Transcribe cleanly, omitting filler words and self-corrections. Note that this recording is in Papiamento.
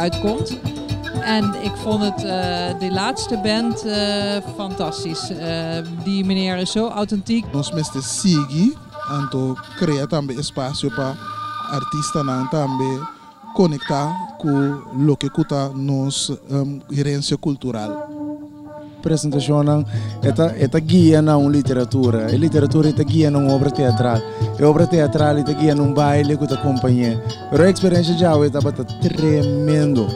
uitkomt. En ik vond het, de laatste band fantastisch. Die meneer is zo authentiek. Nos mester sigui anto krea tambe espasio pa artistanan tambe konektá ku loke ku ta nos herensia kultural. Presentashonnan e ta e ta guia na un literatura, e literatura e ta guia na un obra teatral, e obra teatral e ta guia na un baile ku ta kompañ'é. Pero e eksperensha djawe tabata tremendo.